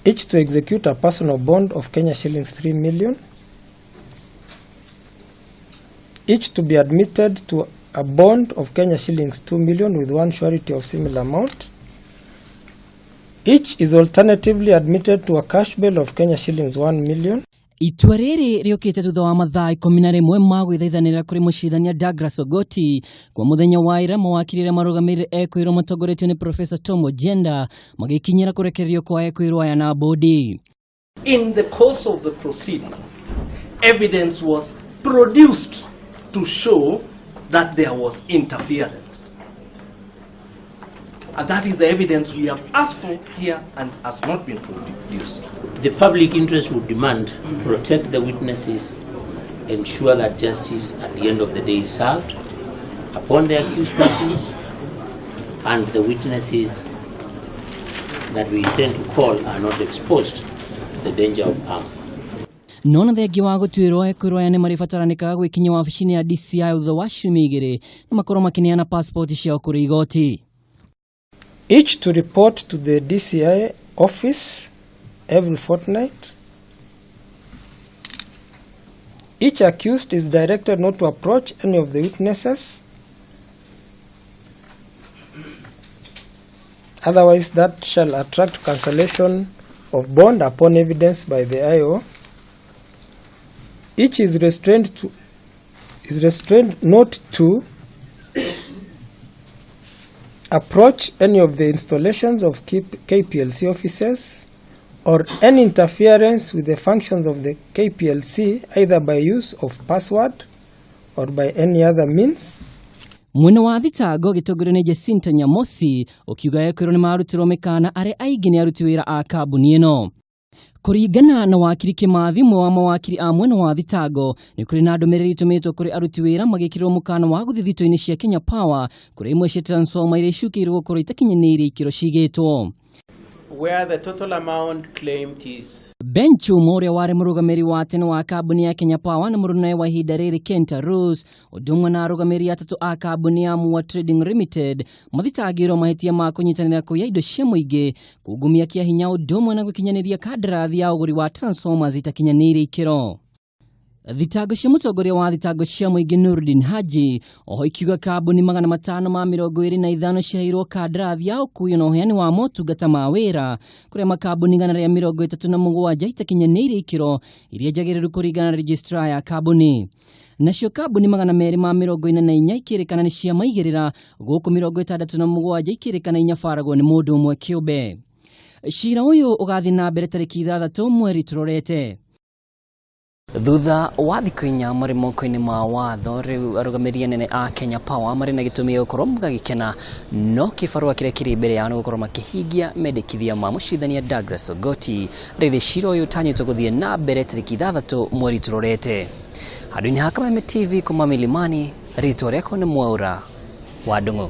Each to execute a personal bond of Kenya shillings 3 million. Each to be admitted to a bond of Kenya shillings 2 million with one surety of similar amount. Each is alternatively admitted to a cash bail of Kenya shillings 1 million. Itua rĩrĩ rĩũkĩte thutha wa mathaa 11 ma gwĩthaithanĩra kũrĩ mũcirithania Douglas Ogoti kwa mũthenya wa ira mawakiri arĩa marũgamĩrĩire ekwĩrwo matongoretio nĩ Professor Tom Ojienda magĩkinyĩra kũrekererio kwa ekwĩrwo aya na bodi. In the course of the proceedings, evidence was produced to show that there was interference. And that is the evidence we have asked for here and has not been produced. The public interest would demand protect the witnesses, ensure that justice at the end of the day is served upon the accused persons and the witnesses that we intend to call are not exposed to the danger of harm. No na thengia wa gũtuĩrwo ekwĩrwo aya nĩ marĩbataranĩkaga gwĩkinyia wabici-inĩ ya DCI thutha wa ciumia igĩrĩ na makorwo makĩneana passport ciao kũrĩ igoti. Each to report to the DCI office every fortnight. Each accused is directed not to approach any of the witnesses. Otherwise, that shall attract cancellation of bond upon evidence by the IO. Each is restrained not to approach any of the installations of KPLC offices or any interference with the functions of the KPLC either by use of password or by any other means. Mwena wa thitango gĩtongorio nĩ Jacinta Nyamosi ũkiuga ekwĩrwo nĩ marutirwo mĩkana arĩa aingĩ nĩ aruti wĩra a kambuni ĩno. Kũringana na wakiri Kĩmathi ũmwe wa mawakiri a mwena wa thitango nĩ kũrĩ na ndũmĩrĩri ĩtũmĩtwo kũrĩ aruti wĩra magĩkĩrĩrwo mũkana wa gũthiĩ thito-inĩ cia Kenya Power kũrĩa imwe cia transformer iria icukĩirwo gũkorwo itakinyanĩirie ikĩro cigĩtwo. Where the total amount claimed is Ben Chuma ũrĩa warĩ mũrũgamĩrĩri wa tene wa kambuni ya Kenya Power na mũrũnae wa ihinda rĩrĩ Kenta Rose ũndũ ũmwe na arũgamĩrĩri atatũ a kambuni ya Mua Trading Limited mathitangĩirwo mahĩtia ma kũnyitanĩra kũiya indo cia mũingĩ kungumia kĩa hinya ũndũ ũmwe na gũkinyanĩria kandarathi ya ũgũri wa transformers itakinyanĩirie ikĩro. Thitango cia mũtongoria wa thitango cia mũingĩ Nurdin Haji oho ikiuga kambuni 525 ciaheirwo kandarathi ya ũkuui na ũheani wa motungata ma wĩra kũrĩa makambuni 137 itakinyanĩirie ikĩro iria njagĩrĩru kũringana na registrar ya kambuni. Nacio kambuni 244 ikĩrĩkana nĩ cia maigĩrĩra gũkũ 67 ikĩrĩkana inyabaragwo nĩ mũndũ ũmwe kĩũmbe. Cira ũyũ ũgathiĩ na mbere tarĩki 6 mweri tũrorete. Thutha wa thikũ inya marĩ moko-inĩ ma watho rĩu arũgamĩrĩri anene a Kenya Power marĩ na gĩtũmi gĩa gũkorwo magĩkena no kĩbarũa kĩrĩa kĩrĩ mbere yao nĩ gũkorwo makĩhingia mendekithia ma mũcirithania Douglas Ogoti rĩrĩ cira ũyũ ũtanyĩtwo gũthiĩ na mbere tarĩki 6 mweri tũrorete. Handũ-inĩ ha Kameme TV kuma Milimani, rĩtwa rĩakwa nĩ Mwaura wa Ndung'u.